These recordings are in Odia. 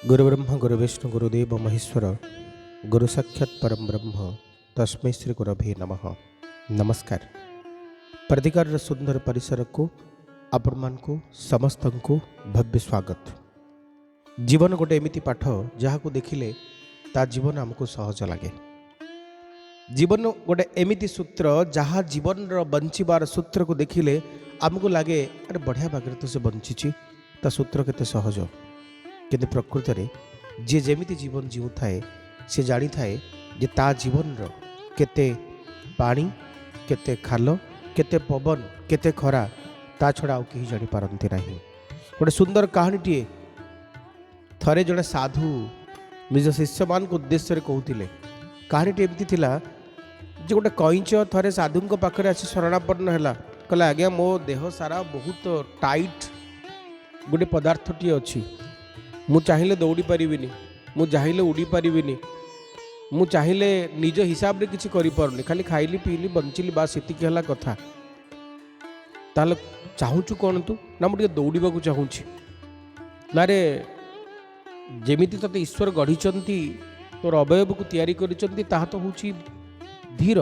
ଗୁରୁ ବ୍ରହ୍ମା, ଗୁରୁ ବିଷ୍ଣୁ, ଗୁରୁଦେବ ମହେଶ୍ୱର, ଗୁରୁ ସାକ୍ଷାତ ପରମ ବ୍ରହ୍ମ, ତସ୍ମୈ ଶ୍ରୀ ଗୁରଭେ ନମଃ। ନମସ୍କାର। ପ୍ରତିକାରର ସୁନ୍ଦର ପରିସରକୁ ଆପଣମାନଙ୍କୁ ସମସ୍ତଙ୍କୁ ଭବ୍ୟ ସ୍ୱାଗତ। ଜୀବନ ଗୋଟେ ଏମିତି ପାଠ, ଯାହାକୁ ଦେଖିଲେ ତା ଜୀବନ ଆମକୁ ସହଜ ଲାଗେ। ଜୀବନ ଗୋଟେ ଏମିତି ସୂତ୍ର, ଯାହା ଜୀବନର ବଞ୍ଚିବାର ସୂତ୍ରକୁ ଦେଖିଲେ ଆମକୁ ଲାଗେ, ଆରେ ବଢ଼ିଆ ବାଗରେ ତ ସେ ବଞ୍ଚିଛି, ତା ସୂତ୍ର କେତେ ସହଜ। କିନ୍ତୁ ପ୍ରକୃତରେ ଯିଏ ଯେମିତି ଜୀବନ ଜିଉଥାଏ, ସେ ଜାଣିଥାଏ ଯେ ତା ଜୀବନର କେତେ ପାଣି, କେତେ ଖାଲ, କେତେ ପବନ, କେତେ ଖରା, ତା ଛଡ଼ା ଆଉ କେହି ଜାଣିପାରନ୍ତି ନାହିଁ। ଗୋଟେ ସୁନ୍ଦର କାହାଣୀଟିଏ। ଥରେ ଜଣେ ସାଧୁ ନିଜ ଶିଷ୍ୟମାନଙ୍କ ଉଦ୍ଦେଶ୍ୟରେ କହୁଥିଲେ। କାହାଣୀଟି ଏମିତି ଥିଲା ଯେ ଗୋଟେ କଇଁଚ ଥରେ ସାଧୁଙ୍କ ପାଖରେ ଆସି ଶରଣାପନ୍ନ ହେଲା। କହିଲା, ଆଜ୍ଞା, ମୋ ଦେହ ସାରା ବହୁତ ଟାଇଟ୍ ଗୋଟେ ପଦାର୍ଥଟିଏ ଅଛି। ମୁଁ ଚାହିଁଲେ ଦୌଡ଼ି ପାରିବିନି, ମୁଁ ଚାହିଁଲେ ଉଡ଼ି ପାରିବିନି, ମୁଁ ଚାହିଁଲେ ନିଜ ହିସାବରେ କିଛି କରିପାରୁନି। ଖାଲି ଖାଇଲି, ପିଇଲି, ବଞ୍ଚିଲି, ବାସ୍ ସେତିକି ହେଲା କଥା। ତାହେଲେ ଚାହୁଁଛୁ କ'ଣ ତୁ? ନା, ମୁଁ ଟିକେ ଦୌଡ଼ିବାକୁ ଚାହୁଁଛି। ନା ରେ, ଯେମିତି ତୋତେ ଈଶ୍ୱର ଗଢ଼ିଛନ୍ତି, ତୋର ଅବୟବକୁ ତିଆରି କରିଛନ୍ତି, ତାହା ତ ହେଉଛି ଧୀର,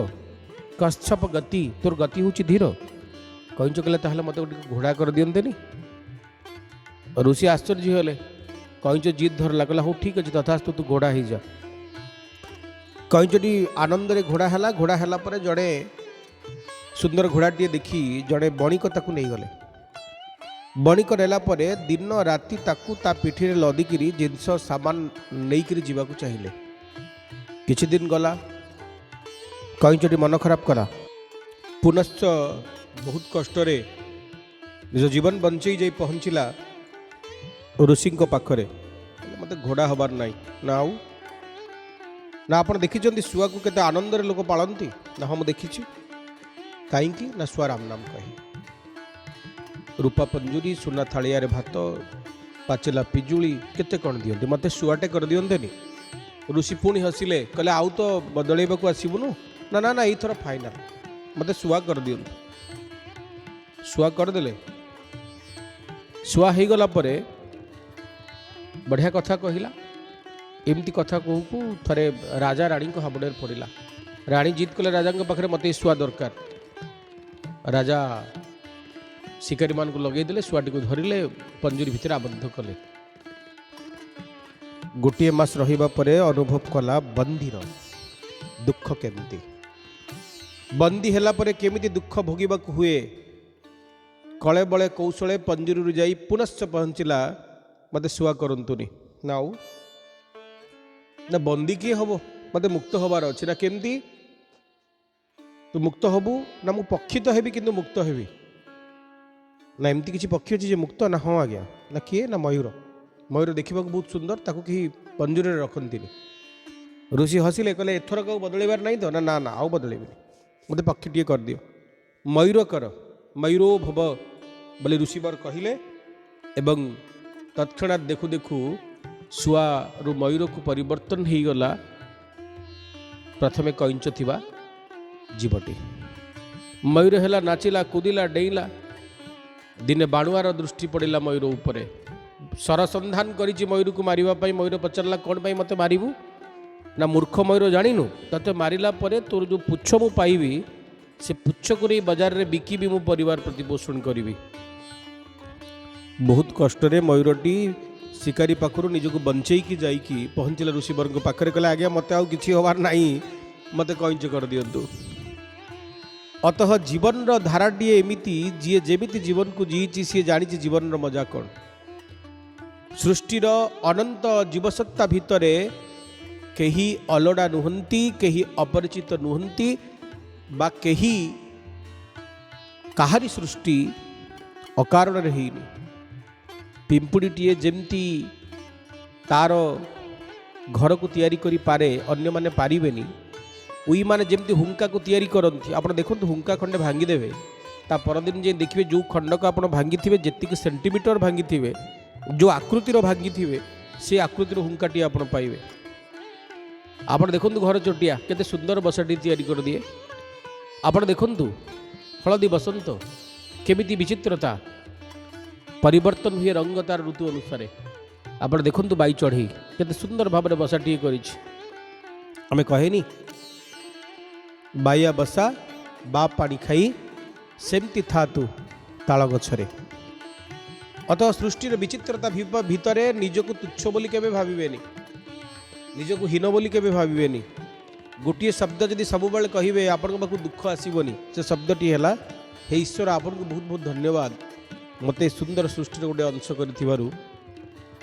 କଚ୍ଛପ ଗତି। ତୋର ଗତି ହେଉଛି ଧୀର। କଇଁଚ କହିଲେ, ତାହେଲେ ମୋତେ ଗୋଟେ ଘୋଡ଼ା କରିଦିଅନ୍ତେନି? ଋଷି ଆଶ୍ଚର୍ଯ୍ୟ ହେଲେ। କଇଁଚ ଜିଦ୍ ଧରିଲା। କହିଲା, ହଉ ଠିକ୍ ଅଛି, ତଥାସ୍ତୁ, ତୁ ଘୋଡ଼ା ହେଇଯା। କଇଁଚଟି ଆନନ୍ଦରେ ଘୋଡ଼ା ହେଲା। ଘୋଡ଼ା ହେଲା ପରେ ଜଣେ ସୁନ୍ଦର ଘୋଡ଼ାଟିଏ ଦେଖି ଜଣେ ବଣିକ ତାକୁ ନେଇଗଲେ। ବଣିକ ନେଲା ପରେ ଦିନ ରାତି ତାକୁ ତା ପିଠିରେ ଲଦିକିରି ଜିନିଷ ସାମାନ ନେଇକିରି ଯିବାକୁ ଚାହିଁଲେ। କିଛି ଦିନ ଗଲା, କଇଁଚଟି ମନ ଖରାପ କଲା। ପୁନଶ୍ଚ ବହୁତ କଷ୍ଟରେ ନିଜ ଜୀବନ ବଞ୍ଚେଇ ଯାଇ ପହଞ୍ଚିଲା ଋଷିଙ୍କ ପାଖରେ। କହିଲେ, ମୋତେ ଘୋଡ଼ା ହେବାର ନାହିଁ। ନା, ଆଉ? ନା, ଆପଣ ଦେଖିଛନ୍ତି ଶୁଆକୁ କେତେ ଆନନ୍ଦରେ ଲୋକ ପାଳନ୍ତି? ନା, ହଁ, ମୁଁ ଦେଖିଛି। କାହିଁକି? ନା, ଶୁଆ ରାମ ନାମ କହେ। ରୂପା ପଞ୍ଜୁରୀ, ସୁନା ଥାଳିଆରେ ଭାତ, ପାଚିଲା ପିଜୁଳି, କେତେ କ'ଣ ଦିଅନ୍ତି। ମୋତେ ଶୁଆଟେ କରିଦିଅନ୍ତେନି? ଋଷି ପୁଣି ହସିଲେ। କହିଲେ, ଆଉ ତ ବଦଳେଇବାକୁ ଆସିବୁନୁ? ନା ନା ନା, ଏଇଥର ଫାଇନାଲ, ମୋତେ ଶୁଆ କରିଦିଅନ୍ତୁ। ଶୁଆ କରିଦେଲେ। ଶୁଆ ହେଇଗଲା ପରେ ବଢ଼ିଆ କଥା କହିଲା। ଏମିତି କଥା କହୁ କହୁ ଥରେ ରାଜା ରାଣୀଙ୍କ ହାବୁଡ଼ରେ ପଡ଼ିଲା। ରାଣୀ ଜିଦ୍ କଲେ ରାଜାଙ୍କ ପାଖରେ, ମୋତେ ଏ ଶୁଆ ଦରକାର। ରାଜା ଶିକାରୀମାନଙ୍କୁ ଲଗେଇଦେଲେ, ଶୁଆଟିକୁ ଧରିଲେ, ପଞ୍ଜୁରୀ ଭିତରେ ଆବଦ୍ଧ କଲେ। ଗୋଟିଏ ମାସ ରହିବା ପରେ ଅନୁଭବ କଲା ବନ୍ଦୀର ଦୁଃଖ କେମିତି, ବନ୍ଦୀ ହେଲା ପରେ କେମିତି ଦୁଃଖ ଭୋଗିବାକୁ ହୁଏ। କଳେ ବଳେ କୌଶଳେ ପଞ୍ଜୁରୀରୁ ଯାଇ ପୁନଶ୍ଚ ପହଞ୍ଚିଲା, ମୋତେ ଶୁଆ କରନ୍ତୁନି। ନା, ଆଉ? ନା, ବନ୍ଦୀ କିଏ ହବ? ମୋତେ ମୁକ୍ତ ହବାର ଅଛି। ନା, କେମିତି ତୁ ମୁକ୍ତ ହବୁ? ନା, ମୁଁ ପକ୍ଷୀ ତ ହେବି, କିନ୍ତୁ ମୁକ୍ତ ହେବି। ନା, ଏମିତି କିଛି ପକ୍ଷୀ ଅଛି ଯେ ମୁକ୍ତ? ନା, ହଁ ଆଜ୍ଞା। ନା, କିଏ? ନା, ମୟୂର। ମୟୂର ଦେଖିବାକୁ ବହୁତ ସୁନ୍ଦର, ତାକୁ କେହି ପଞ୍ଜୁରୀରେ ରଖନ୍ତିନି। ଋଷି ହସିଲେ। କହିଲେ, ଏଥରକ ଆଉ ବଦଳେଇବାର ନାହିଁ ତ? ନା ନା ନା, ଆଉ ବଦଳେଇବିନି, ମୋତେ ପକ୍ଷୀଟିଏ କରିଦିଅ, ମୟୂର କର। ମୟୂରୋ ଭବ ବୋଲି ଋଷିବର କହିଲେ ଏବଂ ତତ୍କ୍ଷଣାତ୍ ଦେଖୁ ଦେଖୁ ଶୁଆରୁ ମୟୂରକୁ ପରିବର୍ତ୍ତନ ହେଇଗଲା ପ୍ରଥମେ କଇଁଚ ଥିବା ଜୀବଟି। ମୟୂର ହେଲା, ନାଚିଲା, କୁଦିଲା, ଡେଇଁଲା। ଦିନେ ବାଣୁଆର ଦୃଷ୍ଟି ପଡ଼ିଲା ମୟୂର ଉପରେ। ସରସନ୍ଧାନ କରିଛି ମୟୂରକୁ ମାରିବା ପାଇଁ। ମୟୂର ପଚାରିଲା, କ'ଣ ପାଇଁ ମୋତେ ମାରିବୁ? ନା, ମୂର୍ଖ ମୟୂର, ଜାଣିନୁ? ତତେ ମାରିଲା ପରେ ତୋର ଯେଉଁ ପୁଚ୍ଛ ମୁଁ ପାଇବି, ସେ ପୁଚ୍ଛକୁ ନେଇ ବଜାରରେ ବିକିବି, ମୁଁ ପରିବାର ପ୍ରତିପୋଷଣ କରିବି। ବହୁତ କଷ୍ଟରେ ମୟୂରଟି ଶିକାରୀ ପାଖରୁ ନିଜକୁ ବଞ୍ଚେଇକି ଯାଇକି ପହଞ୍ଚିଲା ଋଷିବରଙ୍କ ପାଖରେ। କହିଲେ, ଆଜ୍ଞା, ମୋତେ ଆଉ କିଛି ହେବାର ନାହିଁ, ମୋତେ କଇଁଚ କରିଦିଅନ୍ତୁ। ଅତଃ ଜୀବନର ଧାରାଟିଏ ଏମିତି, ଯିଏ ଯେମିତି ଜୀବନକୁ ଜିଇଛି, ସିଏ ଜାଣିଛି ଜୀବନର ମଜା କ'ଣ। ସୃଷ୍ଟିର ଅନନ୍ତ ଜୀବସତ୍ତା ଭିତରେ କେହି ଅଲୋଡ଼ା ନୁହନ୍ତି, କେହି ଅପରିଚିତ ନୁହନ୍ତି ବା କେହି କାହାରି ସୃଷ୍ଟି ଅକାରଣରେ ହେଇନି। ପିମ୍ପୁଡ଼ିଟିଏ ଯେମିତି ତାର ଘରକୁ ତିଆରି କରିପାରେ, ଅନ୍ୟମାନେ ପାରିବେନି। ଉଇମାନେ ଯେମିତି ହୁଙ୍କାକୁ ତିଆରି କରନ୍ତି, ଆପଣ ଦେଖନ୍ତୁ, ହୁଙ୍କା ଖଣ୍ଡେ ଭାଙ୍ଗିଦେବେ, ତା ପରଦିନ ଯାଇ ଦେଖିବେ, ଯେଉଁ ଖଣ୍ଡକ ଆପଣ ଭାଙ୍ଗିଥିବେ, ଯେତିକି ସେଣ୍ଟିମିଟର ଭାଙ୍ଗିଥିବେ, ଯେଉଁ ଆକୃତିର ଭାଙ୍ଗିଥିବେ, ସେ ଆକୃତିର ହୁଙ୍କାଟି ଆପଣ ପାଇବେ। ଆପଣ ଦେଖନ୍ତୁ, ଘର ଚଟିଆ କେତେ ସୁନ୍ଦର ବସାଟି ତିଆରି କରିଦିଏ। ଆପଣ ଦେଖନ୍ତୁ, ହଳଦୀ ବସନ୍ତ କେମିତି ବିଚିତ୍ରତା, ପରିବର୍ତ୍ତନ ହୁଏ ରଙ୍ଗ ତାର ଋତୁ ଅନୁସାରେ। ଆପଣ ଦେଖନ୍ତୁ, ବାଇ ଚଢ଼େଇ କେତେ ସୁନ୍ଦର ଭାବରେ ବସାଟିଏ କରିଛି। ଆମେ କହେନି, "ବାଇଆ ବସା ବା ପାଣି ଖାଇ, ସେମିତି ଥା ତୁ ତାଳ ଗଛରେ"। ଅତଃ ସୃଷ୍ଟିର ବିଚିତ୍ରତା ଭିତରେ ନିଜକୁ ତୁଚ୍ଛ ବୋଲି କେବେ ଭାବିବେନି, ନିଜକୁ ହୀନ ବୋଲି କେବେ ଭାବିବେନି। ଗୋଟିଏ ଶବ୍ଦ ଯଦି ସବୁବେଳେ କହିବେ, ଆପଣଙ୍କ ପାଖକୁ ଦୁଃଖ ଆସିବନି। ସେ ଶବ୍ଦଟି ହେଲା, "ହେ ଈଶ୍ୱର, ଆପଣଙ୍କୁ ବହୁତ ବହୁତ ଧନ୍ୟବାଦ, ମୋତେ ସୁନ୍ଦର ସୃଷ୍ଟିର ଗୋଟେ ଅଂଶ କରିଥିବାରୁ,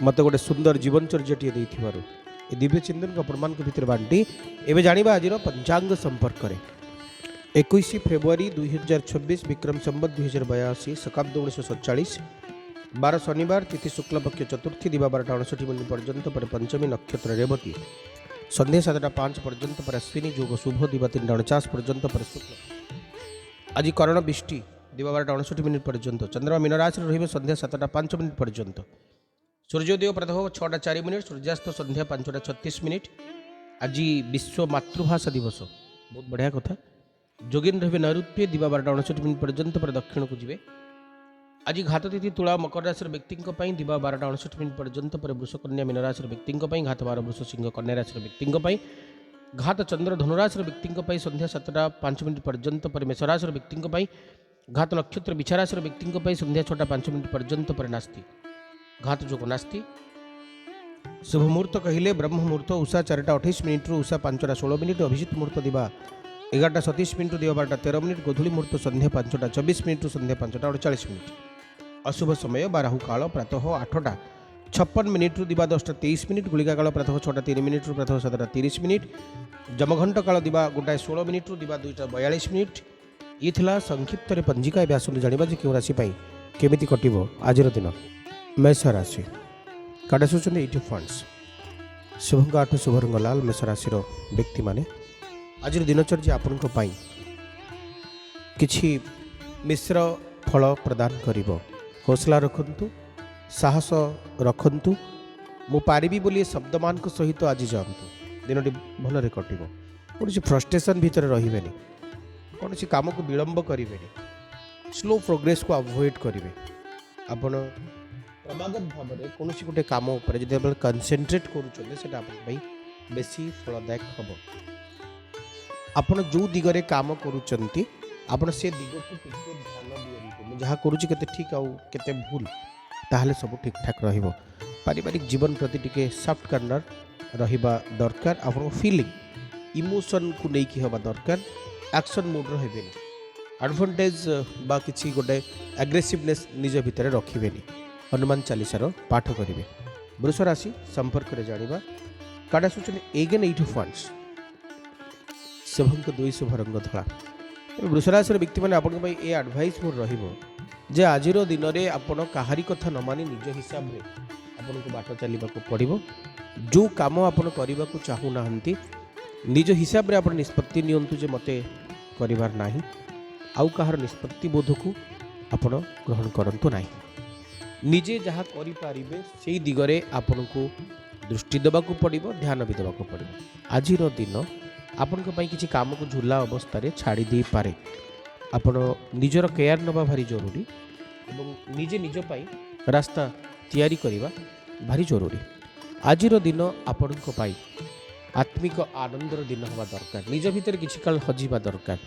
ମୋତେ ଗୋଟେ ସୁନ୍ଦର ଜୀବନଚର୍ଯ୍ୟଟିଏ ଦେଇଥିବାରୁ"। ଏ ଦିବ୍ୟ ଚିନ୍ତନକୁ ଆପଣମାନଙ୍କ ଭିତରେ ବାଣ୍ଟି ଏବେ ଜାଣିବା ଆଜିର ପଞ୍ଚାଙ୍ଗ ସମ୍ପର୍କରେ। 21 ଫେବୃଆରୀ 2026, ବିକ୍ରମ ସମ୍ବତ 2082, ଶକାବ୍ଦ 1947, ବାର ଶନିବାର, ତିଥି ଶୁକ୍ଲପକ୍ଷ ଚତୁର୍ଥୀ, ଦିବା 12ଟା 59 ମିନିଟ୍ ପର୍ଯ୍ୟନ୍ତ, ପରେ ପଞ୍ଚମୀ, ନକ୍ଷତ୍ର ରେବତୀ, ସନ୍ଧ୍ୟା 7ଟା 5 ପର୍ଯ୍ୟନ୍ତ, ପରେ ଅଶ୍ୱିନୀ, ଯୋଗ ଶୁଭ, ଦିବା 3ଟା 49 ପର୍ଯ୍ୟନ୍ତ, ପରେ ଶୁକ୍ଲ। ଆଜି କରଣ ବିଷ୍ଟି, ଦିବା 12ଟା 59 ମିନିଟ୍ ପର୍ଯ୍ୟନ୍ତ। ଚନ୍ଦ୍ରମା ମୀନ ରାଶିରେ ରହିବେ ସନ୍ଧ୍ୟା 7ଟା 5 ମିନିଟ୍ ପର୍ଯ୍ୟନ୍ତ। ସୂର୍ଯ୍ୟୋଦୟ ପ୍ରାତଃ 6ଟା 4 ମିନିଟ୍, ସୂର୍ଯ୍ୟାସ୍ତ ସନ୍ଧ୍ୟା 5ଟା 36 ମିନିଟ୍। ଆଜି ବିଶ୍ୱ ମାତୃଭାଷା ଦିବସ, ବହୁତ ବଢ଼ିଆ କଥା। ଯୋଗିନ ରହିବେ ନୈଋତ୍ୟ, ଦିବା 12ଟା 59 ମିନିଟ୍ ପର୍ଯ୍ୟନ୍ତ, ପରେ ଦକ୍ଷିଣକୁ ଯିବେ। ଆଜି ଘାତ ତିଥି ତୁଳା ମକର ରାଶିର ବ୍ୟକ୍ତିଙ୍କ ପାଇଁ ଦିବା 12ଟା 59 ମିନିଟ୍ ପର୍ଯ୍ୟନ୍ତ, ପରେ ବୃଷକନ୍ୟା ମୀନ ରାଶିର ବ୍ୟକ୍ତିଙ୍କ ପାଇଁ, ଘାତ ବାର ବୃଷ ସିଂହ କନ୍ୟା ରାଶିର ବ୍ୟକ୍ତିଙ୍କ ପାଇଁ, ଘାତ ଚନ୍ଦ୍ର ଧନୁରାଶିର ବ୍ୟକ୍ତିଙ୍କ ପାଇଁ ସନ୍ଧ୍ୟା 7ଟା 5 ମିନିଟ୍ ପର୍ଯ୍ୟନ୍ତ, ପରେ ମେଷ ରାଶିର ବ୍ୟକ୍ତିଙ୍କ ପାଇଁ, ଘାତ ନକ୍ଷତ୍ର ବିଛା ରାଶିର ବ୍ୟକ୍ତିଙ୍କ ପାଇଁ ସନ୍ଧ୍ୟା 6ଟା 5 ମିନିଟ୍ ପର୍ଯ୍ୟନ୍ତ, ପରେ ନାସ୍ତି, ଘାତ ଯୋଗ ନାସ୍ତି। ଶୁଭ ମୁହୂର୍ତ୍ତ କହିଲେ ବ୍ରହ୍ମ ମୁହୂର୍ତ୍ତ ଉଷା 4ଟା 28 ମିନିଟ୍ରୁ ଉଷା 5ଟା 16 ମିନିଟ୍, ଅଭିଜିତ ମୁହୂର୍ତ୍ତ ଦିବା 11ଟା 27 ମିନିଟ୍ରୁ ଦିବା 12ଟା 13 ମିନିଟ୍, ଗୋଧୂଳି ମୁହୂର୍ତ୍ତ ସନ୍ଧ୍ୟା 5ଟା 24 ମିନିଟ୍ରୁ ସନ୍ଧ୍ୟା 5ଟା 48 ମିନିଟ୍। ଅଶୁଭ ସମୟ ବା ରାହୁ କାଳ ପ୍ରାତଃ 8ଟା 56 ମିନିଟ୍ରୁ ଦିବା 10ଟା 23 ମିନିଟ୍, ଗୁଳିକା କାଳ ପ୍ରାତଃ 6ଟା 3 ମିନିଟ୍ରୁ ପ୍ରାତଃ 7ଟା 30 ମିନିଟ୍, ଯମଘଣ୍ଟ କାଳ ଦିବା 1 16 ମିନିଟ୍ରୁ ଦିବା 2ଟା 42 ମିନିଟ୍। ଇଏ ଥିଲା ସଂକ୍ଷିପ୍ତରେ ପଞ୍ଜିକା। ଏବେ ଆସନ୍ତୁ ଜାଣିବା ଯେ କେଉଁ ରାଶି ପାଇଁ କେମିତି କଟିବ ଆଜିର ଦିନ। ମେଷ ରାଶି, କାର୍ଡ଼ ଆସୁଛନ୍ତି ଏଇଟ୍ ଅଫ୍ ୱାଣ୍ଡସ୍, ଶୁଭଙ୍କ 8, ଶୁଭ ରଙ୍ଗ ଲାଲ। ମେଷ ରାଶିର ବ୍ୟକ୍ତିମାନେ, ଆଜିର ଦିନଚର୍ଯ୍ୟା ଆପଣଙ୍କ ପାଇଁ କିଛି ମିଶ୍ର ଫଳ ପ୍ରଦାନ କରିବ। ହୌସଲା ରଖନ୍ତୁ, ସାହସ ରଖନ୍ତୁ, ମୁଁ ପାରିବି ବୋଲି ଏ ଶବ୍ଦମାନଙ୍କ ସହିତ ଆଜି ଯାଆନ୍ତୁ, ଦିନଟି ଭଲରେ କଟିବ। କୌଣସି ଫ୍ରଷ୍ଟ୍ରେସନ୍ ଭିତରେ ରହିବେନି, କୌଣସି କାମକୁ ବିଳମ୍ବ କରିବେନି, ସ୍ଲୋ ପ୍ରୋଗ୍ରେସକୁ ଆଭଏଡ଼ କରିବେ। ଆପଣ କ୍ରମାଗତ ଭାବରେ କୌଣସି ଗୋଟେ କାମ ଉପରେ ଯଦି ଆପଣ କନସେନ୍ଟ୍ରେଟ୍ କରୁଛନ୍ତି, ସେଇଟା ଆପଣଙ୍କ ପାଇଁ ବେଶୀ ଫଳଦାୟକ ହେବ। ଆପଣ ଯେଉଁ ଦିଗରେ କାମ କରୁଛନ୍ତି, ଆପଣ ସେ ଦିଗକୁ ଟିକେ ଧ୍ୟାନ ଦିଅନ୍ତୁ, ମୁଁ ଯାହା କରୁଛି କେତେ ଠିକ୍ ଆଉ କେତେ ଭୁଲ, ତାହେଲେ ସବୁ ଠିକ୍ଠାକ୍ ରହିବ। ପାରିବାରିକ ଜୀବନ ପ୍ରତି ଟିକେ ସଫ୍ଟ କର୍ଣ୍ଣର ରହିବା ଦରକାର। ଆପଣଙ୍କ ଫିଲିଂ ଇମୋସନକୁ ନେଇକି ହେବା ଦରକାର, ଆକ୍ସନ୍ ମୋଡ଼ର ହେବେନି। ଆଡ଼ଭାଣ୍ଟେଜ୍ ବା କିଛି ଗୋଟେ ଆଗ୍ରେସିଭନେସ୍ ନିଜ ଭିତରେ ରଖିବେନି। ହନୁମାନ ଚାଲିସାର ପାଠ କରିବେ। ବୃଷ ରାଶି ସମ୍ପର୍କରେ ଜାଣିବା। କାର୍ଡ଼ ଆସୁଛନ୍ତି ଏଗେନ୍ ଏଇଟ୍ ଅଫ୍ ୱାଣ୍ଡସ୍, ଶୁଭଙ୍କ 2, ଶୁଭ ରଙ୍ଗ ଧଳା। ତେବେ ବୃଷ ରାଶିର ବ୍ୟକ୍ତିମାନେ, ଆପଣଙ୍କ ପାଇଁ ଏ ଆଡ଼ଭାଇସ୍ ମୋର ରହିବ ଯେ ଆଜିର ଦିନରେ ଆପଣ କାହାରି କଥା ନ ମାନି ନିଜ ହିସାବରେ ଆପଣଙ୍କୁ ବାଟ ଚାଲିବାକୁ ପଡ଼ିବ। ଯେଉଁ କାମ ଆପଣ କରିବାକୁ ଚାହୁଁନାହାନ୍ତି, ନିଜ ହିସାବରେ ଆପଣ ନିଷ୍ପତ୍ତି ନିଅନ୍ତୁ ଯେ ମୋତେ କରିବାର ନାହିଁ। ଆଉ କାହାର ନିଷ୍ପତ୍ତି ବୋଧକୁ ଆପଣ ଗ୍ରହଣ କରନ୍ତୁ ନାହିଁ। ନିଜେ ଯାହା କରିପାରିବେ, ସେଇ ଦିଗରେ ଆପଣଙ୍କୁ ଦୃଷ୍ଟି ଦେବାକୁ ପଡ଼ିବ, ଧ୍ୟାନ ବି ଦେବାକୁ ପଡ଼ିବ। ଆଜିର ଦିନ ଆପଣଙ୍କ ପାଇଁ କିଛି କାମକୁ ଝୁଲା ଅବସ୍ଥାରେ ଛାଡ଼ି ଦେଇପାରେ। ଆପଣ ନିଜର କେୟାର ନେବା ଭାରି ଜରୁରୀ ଏବଂ ନିଜେ ନିଜ ପାଇଁ ରାସ୍ତା ତିଆରି କରିବା ଭାରି ଜରୁରୀ। ଆଜିର ଦିନ ଆପଣଙ୍କ ପାଇଁ ଆତ୍ମିକ ଆନନ୍ଦର ଦିନ ହେବା ଦରକାର। ନିଜ ଭିତରେ କିଛି କାଳ ହଜିବା ଦରକାର।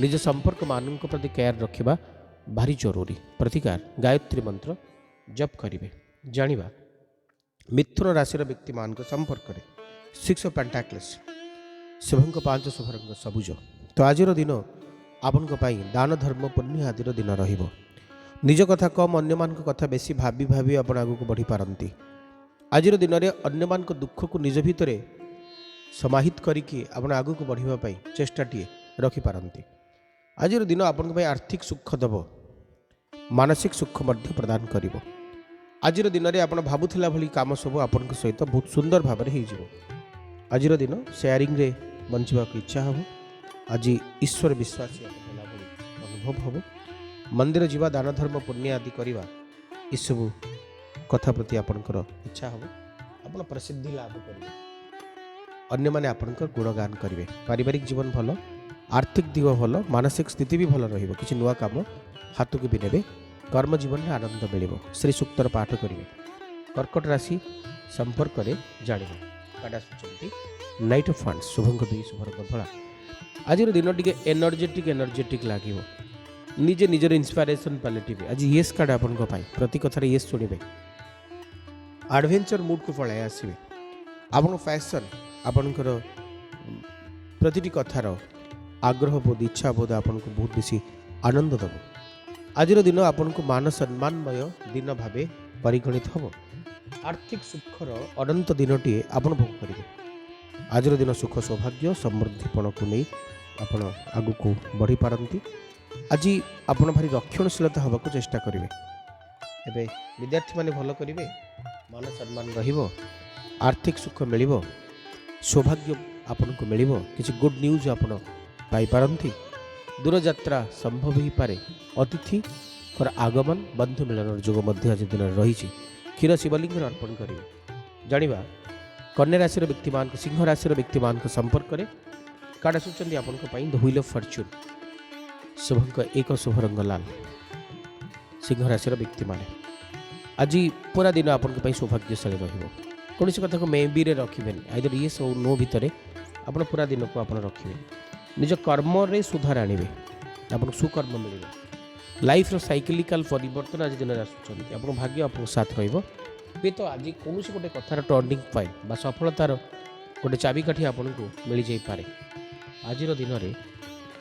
ନିଜ ସମ୍ପର୍କମାନଙ୍କ ପ୍ରତି କେୟାର ରଖିବା ଭାରି ଜରୁରୀ। ପ୍ରତିକାର ଗାୟତ୍ରୀ ମନ୍ତ୍ର ଜପ କରିବେ। ଜାଣିବା ମିଥୁନ ରାଶିର ବ୍ୟକ୍ତିମାନଙ୍କ ସମ୍ପର୍କରେ। ସିକ୍ସ ଅଫ୍ ପେଣ୍ଟାକ୍ଲେସ୍, ଶୁଭଙ୍କ 5, ଶୁଭ ରଙ୍ଗ ସବୁଜ। ତ ଆଜିର ଦିନ ଆପଣଙ୍କ ପାଇଁ ଦାନ ଧର୍ମ ପୁଣ୍ୟ ଆଦିର ଦିନ ରହିବ। ନିଜ କଥା କମ୍, ଅନ୍ୟମାନଙ୍କ କଥା ବେଶୀ ଭାବି ଭାବି ଆପଣ ଆଗକୁ ବଢ଼ିପାରନ୍ତି। ଆଜିର ଦିନରେ ଅନ୍ୟମାନଙ୍କ ଦୁଃଖକୁ ନିଜ ଭିତରେ ସମାହିତ କରିକି ଆପଣ ଆଗକୁ ବଢ଼ିବା ପାଇଁ ଚେଷ୍ଟାଟିଏ ରଖିପାରନ୍ତି। ଆଜିର ଦିନ ଆପଣଙ୍କ ପାଇଁ ଆର୍ଥିକ ସୁଖ ଦେବ, ମାନସିକ ସୁଖ ମଧ୍ୟ ପ୍ରଦାନ କରିବ। ଆଜିର ଦିନରେ ଆପଣ ଭାବୁଥିଲା ଭଳି କାମ ସବୁ ଆପଣଙ୍କ ସହିତ ବହୁତ ସୁନ୍ଦର ଭାବରେ ହେଇଯିବ। ଆଜିର ଦିନ ସେୟାରିଂରେ ବଞ୍ଚିବାକୁ ଇଚ୍ଛା ହେବ। ଆଜି ଈଶ୍ୱର ବିଶ୍ୱାସୀ ଆପଣ ହେଲା ଭଳି ଅନୁଭବ ହେବ। ମନ୍ଦିର ଯିବା, ଦାନ ଧର୍ମ ପୁଣ୍ୟ ଆଦି କରିବା, ଏସବୁ କଥା ପ୍ରତି ଆପଣଙ୍କର ଇଚ୍ଛା ହେବ। ଆପଣ ପ୍ରସିଦ୍ଧି ଲାଭ କରିବେ, ଅନ୍ୟମାନେ ଆପଣଙ୍କର ଗୁଣଗାନ କରିବେ। ପାରିବାରିକ ଜୀବନ ଭଲ, ଆର୍ଥିକ ଦିଗ ଭଲ, ମାନସିକ ସ୍ଥିତି ବି ଭଲ ରହିବ। କିଛି ନୂଆ କାମ ହାତକୁ ବି ନେବେ। କର୍ମ ଜୀବନରେ ଆନନ୍ଦ ମିଳିବ। ଶ୍ରୀ ସୂକ୍ତର ପାଠ କରିବେ। କର୍କଟ ରାଶି ସମ୍ପର୍କରେ ଜାଣିବା। କାର୍ଡ଼ ଆସୁଛନ୍ତି ନାଇଟ୍ ଅଫ୍ ୱାଣ୍ଡସ୍, ଶୁଭଙ୍କ 2, ଶୁଭ ରଙ୍ଗ ଧଳା। ଆଜିର ଦିନ ଟିକେ ଏନର୍ଜେଟିକ୍ ଏନର୍ଜେଟିକ୍ ଲାଗିବ। ନିଜେ ନିଜର ଇନ୍ସପାଇରେସନ୍ ପାଲଟିବେ। ଆଜି ୟେସ୍ କାର୍ଡ଼ ଆପଣଙ୍କ ପାଇଁ। ପ୍ରତି କଥାରେ ୟେସ୍ ଶୁଣିବେ। ଆଡ଼ଭେଞ୍ଚର ମୁଡ଼କୁ ପଳାଇ ଆସିବେ। ଆପଣଙ୍କ ପ୍ୟାସନ୍, ଆପଣଙ୍କର ପ୍ରତିଟି କଥାର ଆଗ୍ରହ ବୋଧ, ଇଚ୍ଛା ବୋଧ ଆପଣଙ୍କୁ ବହୁତ ବେଶୀ ଆନନ୍ଦ ଦେବ। ଆଜିର ଦିନ ଆପଣଙ୍କୁ ମାନ ସମ୍ମାନମୟ ଦିନ ଭାବେ ପରିଗଣିତ ହେବ। ଆର୍ଥିକ ସୁଖର ଅନନ୍ତ ଦିନଟିଏ ଆପଣ ଭୋଗ କରିବେ। ଆଜିର ଦିନ ସୁଖ, ସୌଭାଗ୍ୟ, ସମୃଦ୍ଧିପଣକୁ ନେଇ ଆପଣ ଆଗକୁ ବଢ଼ିପାରନ୍ତି। ଆଜି ଆପଣ ଭାରି ରକ୍ଷଣଶୀଳତା ହେବାକୁ ଚେଷ୍ଟା କରିବେ। ଏବେ ବିଦ୍ୟାର୍ଥୀମାନେ ଭଲ କରିବେ। ମାନ ସମ୍ମାନ ରହିବ, ଆର୍ଥିକ ସୁଖ ମିଳିବ, ସୌଭାଗ୍ୟ ଆପଣଙ୍କୁ ମିଳିବ। କିଛି ଗୁଡ୍ ନ୍ୟୁଜ୍ ଆପଣ ପାଇପାରନ୍ତି। ଦୂରଯାତ୍ରା ସମ୍ଭବ ହୋଇପାରେ। ଅତିଥିଙ୍କର ଆଗମନ, ବନ୍ଧୁ ମିଳନର ଯୋଗ ମଧ୍ୟ ଆଜି ଦିନରେ ରହିଛି। କ୍ଷୀର ଶିବଲିଙ୍ଗରେ ଅର୍ପଣ କରିବେ। ଜାଣିବା କନ୍ୟା ରାଶିର ବ୍ୟକ୍ତିମାନଙ୍କ, ସିଂହ ରାଶିର ବ୍ୟକ୍ତିମାନଙ୍କ ସମ୍ପର୍କରେ। କାର୍ଡ଼ ଆସୁଛନ୍ତି ଆପଣଙ୍କ ପାଇଁ ଦ ହ୍ୱିଲ୍ ଅଫ୍ ଫର୍ଚ୍ୟୁନ୍, ଶୁଭଙ୍କ 1, ଶୁଭ ରଙ୍ଗ ଲାଲ। ସିଂହ ରାଶିର ବ୍ୟକ୍ତିମାନେ, ଆଜି ପୁରା ଦିନ ଆପଣଙ୍କ ପାଇଁ ସୌଭାଗ୍ୟଶାଳୀ ରହିବ। କୌଣସି କଥାକୁ ମେ ବିରେ ରଖିବେନି। ଆଇଦର ୟେସ୍ ଓ ନୋ ଭିତରେ ଆପଣ ପୁରା ଦିନକୁ ଆପଣ ରଖିବେ। ନିଜ କର୍ମରେ ସୁଧାର ଆଣିବେ, ଆପଣଙ୍କୁ ସୁକର୍ମ ମିଳିବ। ଲାଇଫ୍ର ସାଇକ୍ଲିକାଲ ପରିବର୍ତ୍ତନ ଆଜି ଦିନରେ ଆସୁଛନ୍ତି। ଆପଣଙ୍କ ଭାଗ୍ୟ ଆପଣଙ୍କ ସାଥ ରହିବ। ହୁଏତ ଆଜି କୌଣସି ଗୋଟେ କଥାର ଟର୍ଣ୍ଣିଂ ପଏଣ୍ଟ ବା ସଫଳତାର ଗୋଟେ ଚାବିକାଠି ଆପଣଙ୍କୁ ମିଳିଯାଇପାରେ। ଆଜିର ଦିନରେ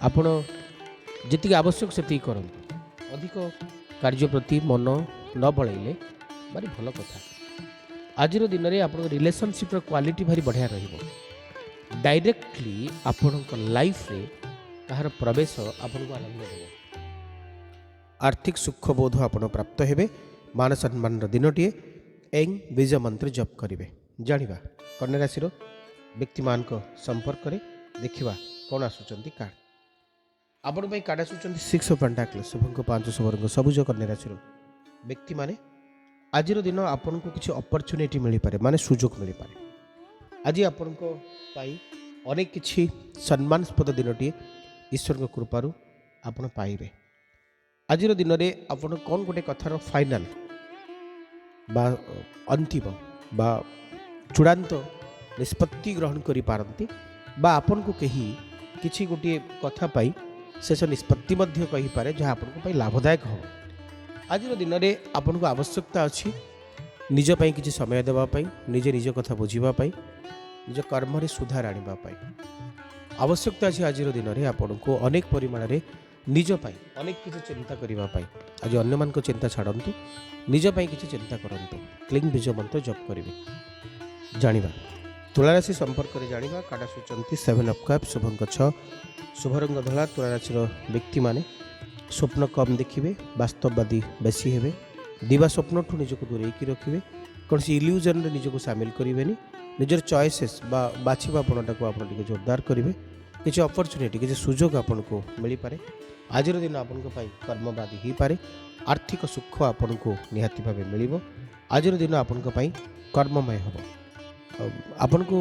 ଆପଣ ଯେତିକି ଆବଶ୍ୟକ ସେତିକି କରନ୍ତୁ। ଅଧିକ କାର୍ଯ୍ୟ ପ୍ରତି ମନ ନ ବଳେଇଲେ ଭାରି ଭଲ କଥା। ଆଜିର ଦିନରେ ଆପଣଙ୍କ ରିଲେସନସିପ୍ର କ୍ୱାଲିଟି ଭାରି ବଢ଼ିଆ ରହିବ। ଡାଇରେକ୍ଟଲି ଆପଣଙ୍କ ଲାଇଫରେ କାହାର ପ୍ରବେଶ ଆପଣଙ୍କୁ ଆନନ୍ଦ ଦେବ। ଆର୍ଥିକ ସୁଖବୋଧ ଆପଣ ପ୍ରାପ୍ତ ହେବେ। ମାନ ସମ୍ମାନର ଦିନଟିଏ। ଏଂ ବୀଜ ମନ୍ତ୍ର ଜପ କରିବେ। ଜାଣିବା କନ୍ୟା ରାଶିର ବ୍ୟକ୍ତିମାନଙ୍କ ସମ୍ପର୍କରେ। ଦେଖିବା କ'ଣ ଆସୁଛନ୍ତି କାର୍ଡ଼ ଆପଣଙ୍କ ପାଇଁ। କାର୍ଡ଼ ଆସୁଛନ୍ତି ସିକ୍ସ ଅଫ୍ ପେଣ୍ଟାକ୍ଲ, ଶୁଭଙ୍କ 5, ଶୁଭରଙ୍ଗ ସବୁଜ। କନ୍ୟା ରାଶିର ବ୍ୟକ୍ତିମାନେ, ଆଜିର ଦିନ ଆପଣଙ୍କୁ କିଛି ଅପରଚ୍ୟୁନିଟି ମିଳିପାରେ, ମାନେ ସୁଯୋଗ ମିଳିପାରେ। ଆଜି ଆପଣଙ୍କ ପାଇଁ ଅନେକ କିଛି ସମ୍ମାନସ୍ପଦ ଦିନଟିଏ ଈଶ୍ୱରଙ୍କ କୃପାରୁ ଆପଣ ପାଇବେ। ଆଜିର ଦିନରେ ଆପଣ କ'ଣ ଗୋଟେ କଥାର ଫାଇନାଲ୍ ବା ଅନ୍ତିମ ବା ଚୂଡ଼ାନ୍ତ ନିଷ୍ପତ୍ତି ଗ୍ରହଣ କରିପାରନ୍ତି ବା ଆପଣଙ୍କୁ କେହି କିଛି ଗୋଟିଏ କଥା ପାଇଁ ଶେଷ ନିଷ୍ପତ୍ତି ମଧ୍ୟ କହିପାରେ, ଯାହା ଆପଣଙ୍କ ପାଇଁ ଲାଭଦାୟକ ହେବ। ଆଜିର ଦିନରେ ଆପଣଙ୍କୁ ଆବଶ୍ୟକତା ଅଛି ନିଜ ପାଇଁ କିଛି ସମୟ ଦେବା ପାଇଁ, ନିଜେ ନିଜ କଥା ବୁଝିବା ପାଇଁ, ନିଜ କର୍ମରେ ସୁଧାର ଆଣିବା ପାଇଁ ଆବଶ୍ୟକତା ଅଛି। ଆଜିର ଦିନରେ ଆପଣଙ୍କୁ ଅନେକ ପରିମାଣରେ ନିଜ ପାଇଁ ଅନେକ କିଛି ଚିନ୍ତା କରିବା ପାଇଁ। ଆଜି ଅନ୍ୟମାନଙ୍କ ଚିନ୍ତା ଛାଡ଼ନ୍ତୁ, ନିଜ ପାଇଁ କିଛି ଚିନ୍ତା କରନ୍ତୁ। କ୍ଲିଂ ବୀଜ ମନ୍ତ୍ର ଜପ କରିବେ। ଜାଣିବା ତୁଳାରାଶି ସମ୍ପର୍କରେ ଜାଣିବା। କାର୍ଡ଼ ଆସୁଛନ୍ତି ସେଭେନ୍ ଅଫ୍ କପ୍, ଶୁଭଙ୍କ 6, ଶୁଭରଙ୍ଗ ଧଳା। ତୁଳାରାଶିର ବ୍ୟକ୍ତିମାନେ ସ୍ୱପ୍ନ କମ୍ ଦେଖିବେ, ବାସ୍ତବବାଦୀ ବେଶୀ ହେବେ। ଦିବା ସ୍ୱପ୍ନଠୁ ନିଜକୁ ଦୂରେଇକି ରଖିବେ। କୌଣସି ଇଲ୍ୟୁଜନରେ ନିଜକୁ ସାମିଲ କରିବେନି। ନିଜର ଚଏସେସ୍ ବା ବାଛିବା ପଣଟାକୁ ଆପଣ ଟିକେ ଜୋରଦାର କରିବେ। କିଛି ଅପରଚ୍ୟୁନିଟି, କିଛି ସୁଯୋଗ ଆପଣଙ୍କୁ ମିଳିପାରେ। ଆଜିର ଦିନ ଆପଣଙ୍କ ପାଇଁ କର୍ମବାଦୀ ହୋଇପାରେ। ଆର୍ଥିକ ସୁଖ ଆପଣଙ୍କୁ ନିହାତି ଭାବେ ମିଳିବ। ଆଜିର ଦିନ ଆପଣଙ୍କ ପାଇଁ କର୍ମମୟ ହେବ। ଆଉ ଆପଣଙ୍କୁ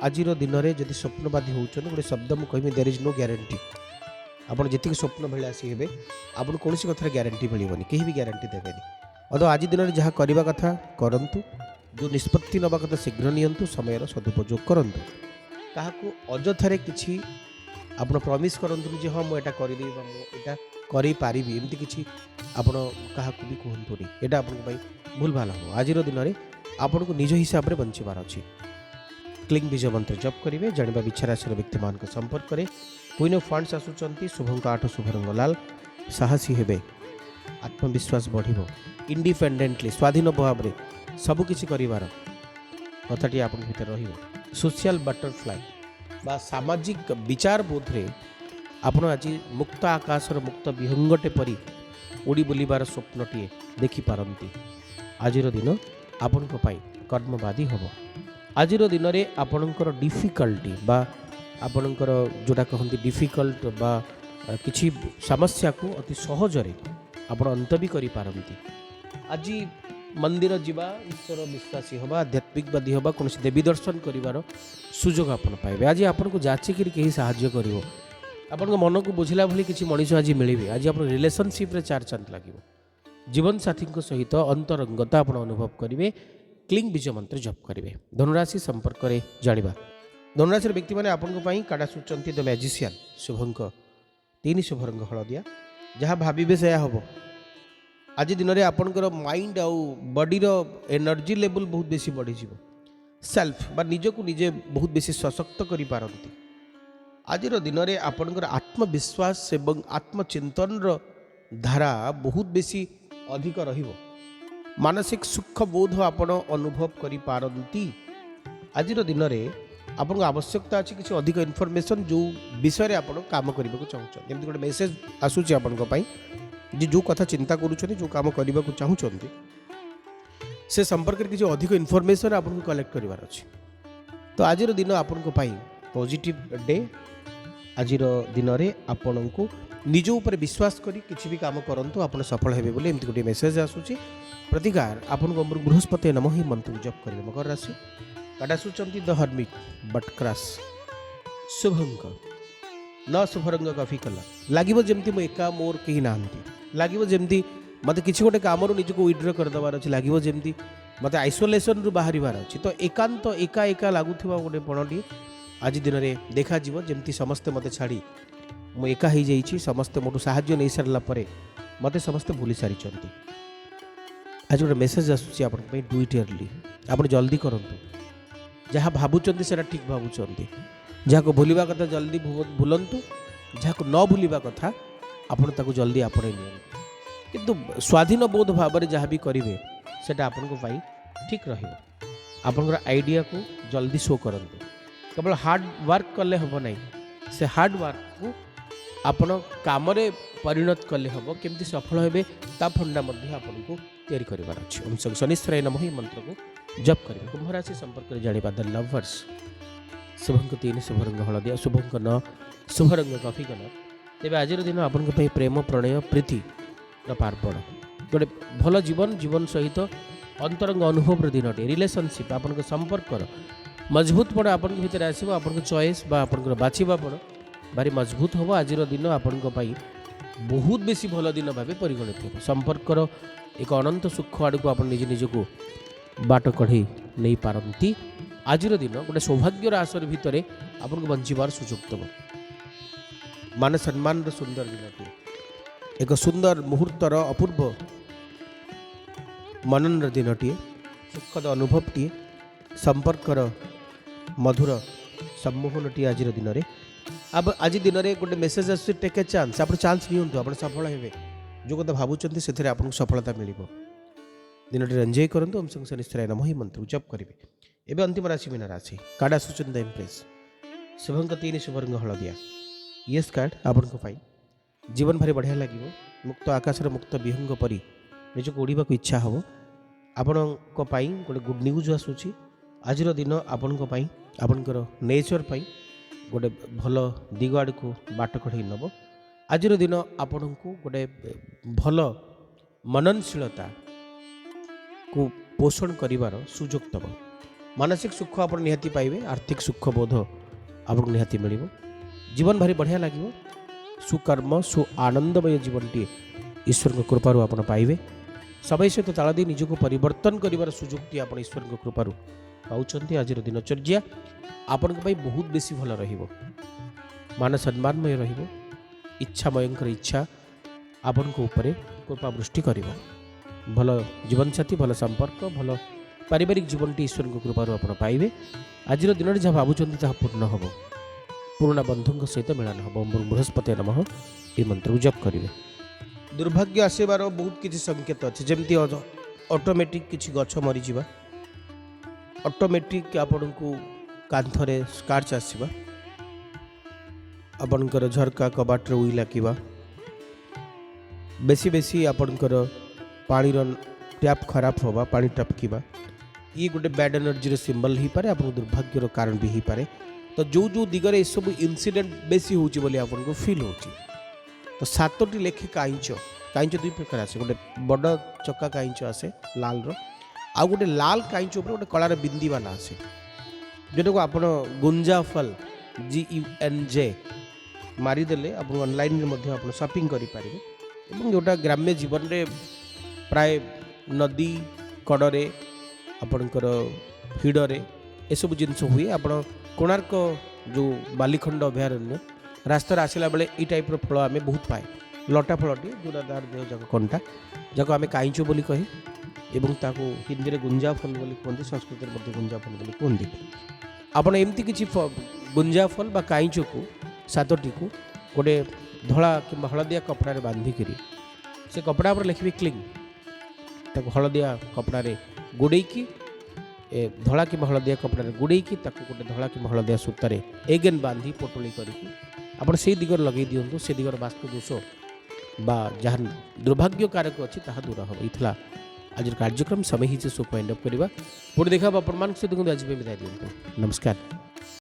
ଆଜିର ଦିନରେ ଯଦି ସ୍ୱପ୍ନବାଦୀ ହେଉଛନ୍ତି, ଗୋଟେ ଶବ୍ଦ ମୁଁ କହିବି, there is no guarantee। ଆପଣ ଯେତିକି ସ୍ୱପ୍ନ ଭିଳାସୀ ହେବେ, ଆପଣଙ୍କୁ କୌଣସି କଥାରେ ଗ୍ୟାରେଣ୍ଟି ମିଳିବନି, କେହି ବି ଗ୍ୟାରେଣ୍ଟି ଦେବେନି। ଅତ ଆଜି ଦିନରେ ଯାହା କରିବା କଥା କରନ୍ତୁ, ଯେଉଁ ନିଷ୍ପତ୍ତି ନେବା କଥା ଶୀଘ୍ର ନିଅନ୍ତୁ, ସମୟର ସଦୁପଯୋଗ କରନ୍ତୁ। କାହାକୁ ଅଯଥାରେ କିଛି ଆପଣ ପ୍ରମିସ୍ କରନ୍ତୁନି ଯେ ହଁ, ମୁଁ ଏଇଟା କରିଦେବି ବା ମୁଁ ଏଇଟା କରିପାରିବି। ଏମିତି କିଛି ଆପଣ କାହାକୁ ବି କୁହନ୍ତୁନି। ଏଇଟା ଆପଣଙ୍କ ପାଇଁ ଭୁଲ ଭାଲ ହେବ। ଆଜିର ଦିନରେ ଆପଣଙ୍କୁ ନିଜ ହିସାବରେ ବଞ୍ଚିବାର ଅଛି। କ୍ଲିଂ ବୀଜ ମନ୍ତ୍ର ଜପ କରିବେ। ଜାଣିବା ବିଛା ରାଶିର ବ୍ୟକ୍ତିମାନଙ୍କ ସମ୍ପର୍କରେ। କୁଇନ୍ ଅଫ୍ ୱାଣ୍ଡସ୍ ଆସୁଛନ୍ତି, ଶୁଭଙ୍କ 8, ଶୁଭରଙ୍ଗ ଲାଲ। ସାହସୀ ହେବେ, ଆତ୍ମବିଶ୍ୱାସ ବଢ଼ିବ। ଇଣ୍ଡିପେଣ୍ଡେଣ୍ଟଲି, ସ୍ୱାଧୀନ ଭାବରେ ସବୁକିଛି କରିବାର କଥାଟି ଆପଣଙ୍କ ଭିତରେ ରହିବ। ସୋସିଆଲ ବଟରଫ୍ଲାଏ ବା ସାମାଜିକ ବିଚାରବୋଧରେ ଆପଣ ଆଜି ମୁକ୍ତ ଆକାଶର ମୁକ୍ତ ବିହଙ୍ଗଟେ ପରି ଉଡ଼ି ବୁଲିବାର ସ୍ୱପ୍ନଟିଏ ଦେଖିପାରନ୍ତି। ଆଜିର ଦିନ ଆପଣଙ୍କ ପାଇଁ କର୍ମବାଦୀ ହେବ। ଆଜିର ଦିନରେ ଆପଣଙ୍କର ଡିଫିକଲ୍ଟି ବା ଆପଣଙ୍କର ଯେଉଁଟା କହନ୍ତି ଡିଫିକଲ୍ଟ ବା କିଛି ସମସ୍ୟାକୁ ଅତି ସହଜରେ ଆପଣ ଅନ୍ତ ବି କରିପାରନ୍ତି। ଆଜି ମନ୍ଦିର ଯିବା, ଈଶ୍ୱର ବିଶ୍ୱାସୀ ହେବା, ଆଧ୍ୟାତ୍ମିକବାଦୀ ହେବା, କୌଣସି ଦେବୀ ଦର୍ଶନ କରିବାର ସୁଯୋଗ ଆପଣ ପାଇବେ। ଆଜି ଆପଣଙ୍କୁ ଯାଚିକିରି କେହି ସାହାଯ୍ୟ କରିବ। ଆପଣଙ୍କ ମନକୁ ବୁଝିଲା ଭଳି କିଛି ମଣିଷ ଆଜି ମିଳିବେ। ଆଜି ଆପଣ ରିଲେସନସିପ୍ରେ ଚାର ଚାନ୍ଦ ଲାଗିବ। ଜୀବନସାଥୀଙ୍କ ସହିତ ଅନ୍ତରଙ୍ଗତା ଆପଣ ଅନୁଭବ କରିବେ। କ୍ଲିଂ ବୀଜ ମନ୍ତ୍ର ଜପ କରିବେ। ଧନୁରାଶି ସମ୍ପର୍କରେ ଜାଣିବା। ଧନୁରାଶିର ବ୍ୟକ୍ତିମାନେ, ଆପଣଙ୍କ ପାଇଁ କାର୍ଡ ଆସୁଛନ୍ତି ଦ ମ୍ୟାଜିସିଆନ୍, ଶୁଭଙ୍କ 3, ଶୁଭ ରଙ୍ଗ ହଳଦିଆ। ଯାହା ଭାବିବେ ସେୟା ହେବ। ଆଜି ଦିନରେ ଆପଣଙ୍କର ମାଇଣ୍ଡ ଆଉ ବଡ଼ିର ଏନର୍ଜି ଲେଭେଲ୍ ବହୁତ ବେଶୀ ବଢ଼ିଯିବ। ସେଲ୍ଫ ବା ନିଜକୁ ନିଜେ ବହୁତ ବେଶୀ ସଶକ୍ତ କରିପାରନ୍ତି। ଆଜିର ଦିନରେ ଆପଣଙ୍କର ଆତ୍ମବିଶ୍ୱାସ ଏବଂ ଆତ୍ମଚିନ୍ତନର ଧାରା ବହୁତ ବେଶୀ ଅଧିକ ରହିବ। ମାନସିକ ସୁଖ ବୋଧ ଆପଣ ଅନୁଭବ କରିପାରନ୍ତି। ଆଜିର ଦିନରେ ଆପଣଙ୍କ ଆବଶ୍ୟକତା ଅଛି କିଛି ଅଧିକ ଇନଫର୍ମେସନ୍, ଯେଉଁ ବିଷୟରେ ଆପଣ କାମ କରିବାକୁ ଚାହୁଁଛନ୍ତି। ଯେମିତି ଗୋଟେ ମେସେଜ୍ ଆସୁଛି ଆପଣଙ୍କ ପାଇଁ ଯେ ଯେଉଁ କଥା ଚିନ୍ତା କରୁଛନ୍ତି, ଯେଉଁ କାମ କରିବାକୁ ଚାହୁଁଛନ୍ତି, ସେ ସମ୍ପର୍କରେ କିଛି ଅଧିକ ଇନଫର୍ମେସନ୍ ଆପଣଙ୍କୁ କଲେକ୍ଟ କରିବାର ଅଛି। ତ ଆଜିର ଦିନ ଆପଣଙ୍କ ପାଇଁ ପଜିଟିଭ୍ ଡେ। ଆଜିର ଦିନରେ ଆପଣଙ୍କୁ ନିଜ ଉପରେ ବିଶ୍ୱାସ କରି କିଛି ବି କାମ କରନ୍ତୁ, ଆପଣ ସଫଳ ହେବେ ବୋଲି ଏମିତି ଗୋଟିଏ ମେସେଜ୍ ଆସୁଛି। ପ୍ରତିକାର, ଆପଣଙ୍କୁ ଆମର ବୃହସ୍ପତି ନମଃ ହିଁ ମନ୍ତ୍ରକୁ ଜପ କରିବେ। ମକର ରାଶି, କାର୍ଡ ଆସୁଛନ୍ତି ଦ ହର୍ମିଟ୍ ବଟ୍ କ୍ରାସ୍, ଶୁଭଙ୍କ 9, ଶୁଭ ରଙ୍ଗ କଫି କଲର୍। ଲାଗିବ ଯେମିତି ମୁଁ ଏକା, ମୋର କେହି ନାହାନ୍ତି। ଲାଗିବ ଯେମିତି ମୋତେ କିଛି ଗୋଟେ କାମରୁ ନିଜକୁ ୱିଡ୍ର କରିଦେବାର ଅଛି। ଲାଗିବ ଯେମିତି ମୋତେ ଆଇସୋଲେସନରୁ ବାହାରିବାର ଅଛି। ତ ଏକାନ୍ତ ଏକା ଏକା ଲାଗୁଥିବା ଗୋଟେ ପଣଟିଏ ଆଜି ଦିନରେ ଦେଖାଯିବ। ଯେମିତି ସମସ୍ତେ ମୋତେ ଛାଡ଼ି ମୁଁ ଏକା ହେଇଯାଇଛି, ସମସ୍ତେ ମୋଠୁ ସାହାଯ୍ୟ ନେଇସାରିଲା ପରେ ମୋତେ ସମସ୍ତେ ଭୁଲି ସାରିଛନ୍ତି। ଆଜି ଗୋଟେ ମେସେଜ୍ ଆସୁଛି ଆପଣଙ୍କ ପାଇଁ, do it early। ଆପଣ ଜଲ୍ଦି କରନ୍ତୁ। ଯାହା ଭାବୁଛନ୍ତି ସେଇଟା ଠିକ୍ ଭାବୁଛନ୍ତି। ଯାହାକୁ ଭୁଲିବା କଥା ଜଲ୍ଦି ଭୁଲନ୍ତୁ, ଯାହାକୁ ନ ଭୁଲିବା କଥା ଆପଣ ତାକୁ ଜଲ୍ଦି ଆପଣେଇ ନିଅନ୍ତୁ। କିନ୍ତୁ ସ୍ୱାଧୀନ ବୋଧ ଭାବରେ ଯାହା ବି କରିବେ, ସେଇଟା ଆପଣଙ୍କ ପାଇଁ ଠିକ୍ ରହିବ। ଆପଣଙ୍କର ଆଇଡ଼ିଆକୁ ଜଲ୍ଦି ଶୋ କରନ୍ତୁ। କେବଳ ହାର୍ଡ଼ ୱାର୍କ କଲେ ହେବ ନାହିଁ, ସେ ହାର୍ଡ଼ ୱାର୍କକୁ ଆପଣ କାମରେ ପରିଣତ କଲେ ହେବ। କେମିତି ସଫଳ ହେବେ, ତା ଫଣ୍ଡା ମଧ୍ୟ ଆପଣଙ୍କୁ ତିଆରି କରିବାର ଅଛି। ଓମ୍ ଶଂ ଶନିଶ୍ଚରାୟ ନମଃ ଏହି ମନ୍ତ୍ରକୁ ଜପ କରିବେ। କୁମ୍ଭ ରାଶି ସମ୍ପର୍କରେ ଜାଣିବା। ଦ ଲଭର୍ସ, ଶୁଭଙ୍କ 3, ଶୁଭ ରଙ୍ଗ ହଳଦିଆ, ଶୁଭଙ୍କ 9, ଶୁଭ ରଙ୍ଗ କଫି କଲର୍। ତେବେ ଆଜିର ଦିନ ଆପଣଙ୍କ ପାଇଁ ପ୍ରେମ, ପ୍ରଣୟ, ପ୍ରୀତିର ପାର୍ବଣ। ଗୋଟେ ଭଲ ଜୀବନ, ଜୀବନ ସହିତ ଅନ୍ତରଙ୍ଗ ଅନୁଭବର ଦିନଟିଏ। ରିଲେସନସିପ୍, ଆପଣଙ୍କ ସମ୍ପର୍କର ମଜବୁତପଣ ଆପଣଙ୍କ ଭିତରେ ଆସିବ। ଆପଣଙ୍କ ଚଏସ୍ ବା ଆପଣଙ୍କର ବାଛିବାପଣ ଭାରି ମଜବୁତ ହେବ। ଆଜିର ଦିନ ଆପଣଙ୍କ ପାଇଁ ବହୁତ ବେଶୀ ଭଲ ଦିନ ଭାବେ ପରିଗଣିତ ହେବ। ସମ୍ପର୍କର ଏକ ଅନନ୍ତ ସୁଖ ଆଡ଼କୁ ଆପଣ ନିଜେ ନିଜକୁ ବାଟ କଢ଼େଇ ନେଇପାରନ୍ତି। ଆଜିର ଦିନ ଗୋଟେ ସୌଭାଗ୍ୟର ଆସର ଭିତରେ ଆପଣଙ୍କୁ ବଞ୍ଚିବାର ସୁଯୋଗ ଦେବ। ମାନ ସମ୍ମାନର ସୁନ୍ଦର ଦିନଟିଏ, ଏକ ସୁନ୍ଦର ମୁହୂର୍ତ୍ତର ଅପୂର୍ବ ମନନର ଦିନଟିଏ, ସୁଖଦ ଅନୁଭବଟିଏ, ସମ୍ପର୍କର ମଧୁର ସମ୍ମୋହନଟିଏ ଆଜିର ଦିନରେ। ଆଜି ଦିନରେ ଗୋଟେ ମେସେଜ୍ ଆସୁଛି, take a chance। ଆପଣ ଚାନ୍ସ ନିଅନ୍ତୁ, ଆପଣ ସଫଳ ହେବେ। ଯେଉଁ କଥା ଭାବୁଛନ୍ତି, ସେଥିରେ ଆପଣଙ୍କୁ ସଫଳତା ମିଳିବ। ଦିନଟି ଏନ୍ଜୟ କରନ୍ତୁ। ଓମ୍ ଶଂ ଶନିଶ୍ଚରାୟ ନମଃ ହିଁ ମନ୍ତ୍ରକୁ ଜପ କରିବେ। ଏବେ ଅନ୍ତିମ ରାଶି ମୀନ ରାଶି। କାର୍ଡ଼ ଆସୁଛନ୍ତି ଦ ଏମ୍ପ୍ରେସ୍, ଶୁଭଙ୍କ 3, ଶୁଭରଙ୍ଗ ହଳଦିଆ। ୟେସ୍ କାର୍ଡ଼ ଆପଣଙ୍କ ପାଇଁ। ଜୀବନ ଭାରି ବଢ଼ିଆ ଲାଗିବ। ମୁକ୍ତ ଆକାଶର ମୁକ୍ତ ବିହଙ୍ଗ ପରି ନିଜକୁ ଉଡ଼ିବାକୁ ଇଚ୍ଛା ହେବ। ଆପଣଙ୍କ ପାଇଁ ଗୋଟେ ଗୁଡ୍ ନ୍ୟୁଜ୍ ଆସୁଛି। ଆଜିର ଦିନ ଆପଣଙ୍କ ପାଇଁ, ଆପଣଙ୍କର ନେଚର୍ ପାଇଁ ଗୋଟେ ଭଲ ଦିଗ ଆଡ଼କୁ ବାଟ କଢ଼େଇ ନେବ। ଆଜିର ଦିନ ଆପଣଙ୍କୁ ଗୋଟେ ଭଲ ମନନଶୀଳତାକୁ ପୋଷଣ କରିବାର ସୁଯୋଗ ଦେବ। ମାନସିକ ସୁଖ ଆପଣ ନିହାତି ପାଇବେ। ଆର୍ଥିକ ସୁଖ ବୋଧ ଆପଣଙ୍କୁ ନିହାତି ମିଳିବ। ଜୀବନ ଭାରି ବଢ଼ିଆ ଲାଗିବ। ସୁକର୍ମ, ସୁ ଆନନ୍ଦମୟ ଜୀବନଟିଏ ଈଶ୍ୱରଙ୍କ କୃପାରୁ ଆପଣ ପାଇବେ। ସମୟ ସହିତ ତାଳ ଦେଇ ନିଜକୁ ପରିବର୍ତ୍ତନ କରିବାର ସୁଯୋଗଟି ଆପଣ ଈଶ୍ୱରଙ୍କ କୃପାରୁ ପାଉଛନ୍ତି। ଆଜିର ଦିନଚର୍ଯ୍ୟା ଆପଣଙ୍କ ପାଇଁ ବହୁତ ବେଶୀ ଭଲ ରହିବ। ମାନ ସମ୍ମାନମୟ ରହିବ। ଇଚ୍ଛାମୟଙ୍କର ଇଚ୍ଛା ଆପଣଙ୍କ ଉପରେ କୃପା ବୃଷ୍ଟି କରିବ। ଭଲ ଜୀବନସାଥୀ, ଭଲ ସମ୍ପର୍କ, ଭଲ ପାରିବାରିକ ଜୀବନଟି ଈଶ୍ୱରଙ୍କ କୃପାରୁ ଆପଣ ପାଇବେ। ଆଜିର ଦିନରେ ଯାହା ଭାବୁଛନ୍ତି, ତାହା ପୂର୍ଣ୍ଣ ହେବ। ପୁରୁଣା ବନ୍ଧୁଙ୍କ ସହିତ ମିଳନ ହେବ। ବୃହସ୍ପତି ନମଃ ଏହି ମନ୍ତ୍ରକୁ ଜପ କରିବେ। ଦୁର୍ଭାଗ୍ୟ ଆସିବାର ବହୁତ କିଛି ସଂକେତ ଅଛି, ଯେମିତି ଅଟୋମେଟିକ୍ କିଛି ଗଛ ମରିଯିବା, ଅଟୋମେଟିକ୍ ଆପଣଙ୍କୁ କାନ୍ଥରେ ସ୍କ୍ରାଚ୍ ଆସିବା, ଆପଣଙ୍କର ଝରକା କବାଟରେ ଉଇ ଲାଗିବା, ବେଶୀ ବେଶୀ ଆପଣଙ୍କର ପାଣିର ଟ୍ୟାପ୍ ଖରାପ ହେବା, ପାଣି ଟପକିବା, ଇଏ ଗୋଟେ ବ୍ୟାଡ୍ ଏନର୍ଜିର ସିମ୍ବଲ୍ ହେଇପାରେ, ଆପଣଙ୍କ ଦୁର୍ଭାଗ୍ୟର କାରଣ ବି ହେଇପାରେ। ତ ଯେଉଁ ଯେଉଁ ଦିଗରେ ଏସବୁ ଇନସିଡେଣ୍ଟ ବେଶୀ ହେଉଛି ବୋଲି ଆପଣଙ୍କୁ ଫିଲ୍ ହେଉଛି, ତ ସାତଟି ଲେଖେ କାଇଁଚ। କାଇଁଚ ଦୁଇ ପ୍ରକାର ଆସେ। ଗୋଟେ ବଡ଼ ଚକା କାଇଁଚ ଆସେ ଲାଲର, ଆଉ ଗୋଟେ ଲାଲ କାଇଁଚ ଉପରେ ଗୋଟେ କଳାର ବିନ୍ଦି ବାଲା ଆସେ, ଯେଉଁଟାକୁ ଆପଣ ଗୁଞ୍ଜା ଫଲ, GUNJ ମାରିଦେଲେ ଆପଣ ଅନଲାଇନରେ ମଧ୍ୟ ଆପଣ ସପିଂ କରିପାରିବେ। ଏବଂ ଯେଉଁଟା ଗ୍ରାମ୍ୟ ଜୀବନରେ ପ୍ରାୟ ନଦୀ କଡ଼ରେ ଆପଣଙ୍କର ହିଡ଼ରେ ଏସବୁ ଜିନିଷ ହୁଏ। ଆପଣ କୋଣାର୍କ ଯେଉଁ ବାଲିଖଣ୍ଡ ଅଭୟାରଣ୍ୟ ରାସ୍ତାରେ ଆସିଲା ବେଳେ ଏଇ ଟାଇପ୍ର ଫଳ ଆମେ ବହୁତ ପାଏ। ଲଟା ଫଳଟି ଯେଉଁଟା ତାର ଦେହ ଯାକ କଣ୍ଟା, ଯାହାକୁ ଆମେ କାଇଁଚ ବୋଲି କହେ ଏବଂ ତାକୁ ହିନ୍ଦୀରେ ଗୁଞ୍ଜା ଫଲ ବୋଲି କୁହନ୍ତି, ସଂସ୍କୃତରେ ମଧ୍ୟ ଗୁଞ୍ଜା ଫଲ ବୋଲି କୁହନ୍ତି। ଆପଣ ଏମିତି କିଛି ଗୁଞ୍ଜା ଫଲ ବା କାଇଁଚକୁ 7ଟିକୁ ଗୋଟେ ଧଳା କିମ୍ବା ହଳଦିଆ କପଡ଼ାରେ ବାନ୍ଧିକିରି ସେ କପଡ଼ା ଉପରେ ଲେଖିବେ କ୍ଲିଂ। ତାକୁ ହଳଦିଆ କପଡ଼ାରେ ଗୁଡ଼େଇକି, ଧଳା କିମ୍ବା ହଳଦିଆ କପଡ଼ାରେ ଗୁଡ଼େଇକି ତାକୁ ଗୋଟେ ଧଳା କିମ୍ବା ହଳଦିଆ ସୂତାରେ ଏଗେନ୍ ବାନ୍ଧି ପୋଟଳି କରିକି ଆପଣ ସେଇ ଦିଗରେ ଲଗେଇ ଦିଅନ୍ତୁ। ସେ ଦିଗର ବାସ୍ତୁ ଦୋଷ ବା ଯାହା ଦୁର୍ଭାଗ୍ୟ କାରକ ଅଛି, ତାହା ଦୂର ହେବ। ଏଇଥିଲା ଆଜିର କାର୍ଯ୍ୟକ୍ରମ। ସମୟ ହେଇଛି ଶୋ ୱାଇଣ୍ଡ ଅପ୍ କରିବା। ପୁଣି ଦେଖା ହେବ ଆପଣମାନଙ୍କ ସହିତ। କିନ୍ତୁ ଆଜି ପାଇଁ ବିଦାୟ ଦିଅନ୍ତୁ। ନମସ୍କାର।